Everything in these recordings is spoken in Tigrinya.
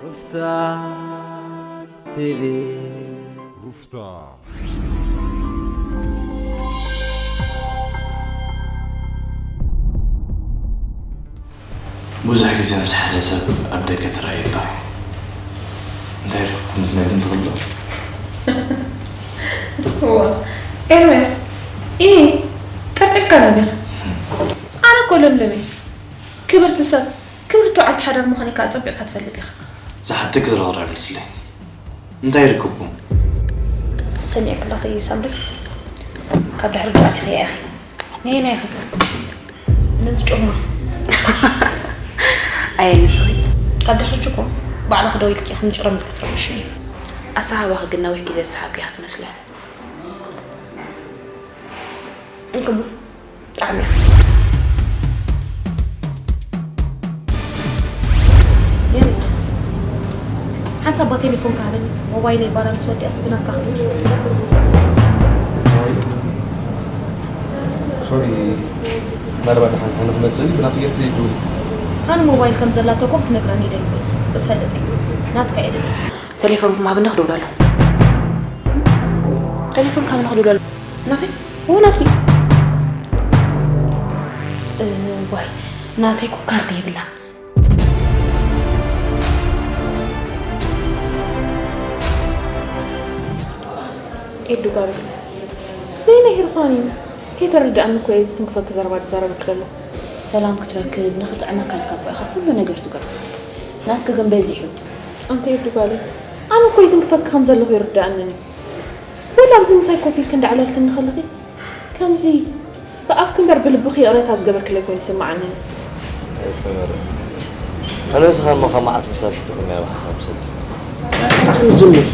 ሩፍታ ቲቪ። ሩፍታ። ብዙሕ ግዜ ምስ ሓደ ሰብ ኣብ ደገ ትረኣዩ ኣለኹ። እንታይ ኢልኩም ክትነግሩኒ ትኽእሉ? እዋ፣ ኤርምያስ፣ ኢ፣ ቀርጢፍካኒ ዲኻ? ኣነ እኮ ለምለም እየ። ክብርቲ ሰብ፣ ክብርቲ በዓልቲ ሓዳር ምዃነይ ከኣ ኣጸቢቕካ ትፈልጥ ኢኻ። ዝሓተኪ ዘለኹ ዳኣ መልስለይ። እንታይ ይርከብኩም? ሰሚዐኪ ኣለኺ ሳምሪ። ካብ ድሕሪ ኣቲኺ ኢኺ። ነየናይ ኢኺ? ነዚ ጮማ። ኣየ ንስኺ። ካብ ድሕሪ እኮ ባዕልኺ ደው ኢልኪ ኢኺ ንጭረም ኢልኪ ትረብሽኒ። ኣሰሓህባኺ ግን ነዊሕ ግዜ ዝሰሓብኪ ኢኺ ትመስሊ። እንክሙ። ብጣዕሚ እያ። የምድ። ሓንሳብ ቴሌፎን ካህበኒ። ሞባይለይ ባላንስ ወዲኣስ ብናትካ ክብል። ሶሪ፣ ምናልባት ደሓን ሓነ ክመጽእ እዩ፣ ብናቱ ጌርኩ ይዱ። ሃኒ ሞባይል ከም ዘላቶ እኮ ክትነግረኒ ይደሊ። እፈልጥ እየ። ናትካ እየ ደሊ። ቴሌፎንኩም ሃብኒ ክድውለሉ። ቴሌፎን ካብ ንኽድውለሉ። ናተይ? እዎ ናትኪ። እዋይ፣ ናተይ እኮ ካርድ የብላ። ኤዱ ጋር ዘይናይ ሂርፋን እዩ። ከይተረድኣኒ እኮ እየ ዝትንክፈኪ ዘረባ ዝዛረበኪ ዘለኹ። ሰላም ክትረክብ ንኽጥዕመካ ኢልካ እኮ ኢኻ ኩሉ ነገር ትገብሮ። ናትኪ ግን በዚሑ። ኣንቲ ኤዱ ጓለይ፣ ኣነ እኮ ይትንክፈኪ ከም ዘለኹ ይርድኣኒ እዩ። ወላ ኣብዚ ምሳይ ኮፍ ኢልኪ እንዳዕለልክኒ ከለኺ ከምዚ ብኣፍኪ እምበር ብልብኺ ይቕሬታ ዝገበርክለይ ኮይኑ ይስምዓኒ። ኣይሰመረ። ኣነ ንስኻ እሞ ካብ መዓስ መሳርሒ ትኾን ናይ ብሓሳብ ሰቲ? ኣንቺ ንጅምር።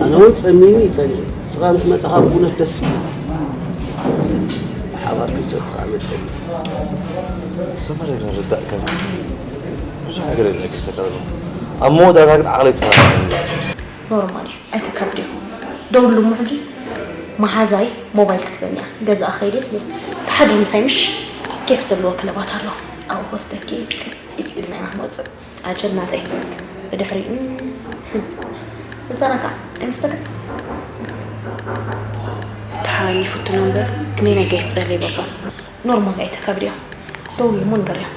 ኣነ እውን ጸሚሙ ይጸልእ። ንስኻ ምስ መጻኻ ብእውነት ደስ ይብል። ብሓባር ክንሰቲ ከኣ መጸኒ። ሰመረ፣ ኣይርዳእካን። ብዙሕ ነገር እየ ዝዕግሰካ ዘለኹ። ኣብ መወዳእታ ግን ዓቕለይ ትፈራርቐኒ። ኖርማል እዩ፣ ኣይተካብድዮ። ደውሉ እሞ ሕጂ መሓዛይ ሞባይል ክትበኒ እያ፣ ገዛ ከይደ ትብል። ተሓድሪ ምሳይ ምሽ? ኬፍ ዘለዎ ክለባት ኣሎ፣ ኣብኡ ክወስደኪ ፂፅ ኢልና ኢና ንወፅእ። ኣጀል ናተይ። ብድሕሪኡ፣ እም፣ ህም፣ ንዛና ከዓ ኣይመስለክን? ደሓን ይፍትኖ እምበር፣ ክንደይ ናይ ገይር ደለይ ባባ። ኖርማል ኣይተካብድዮ። ደውሉ እሞ ንገርዮ።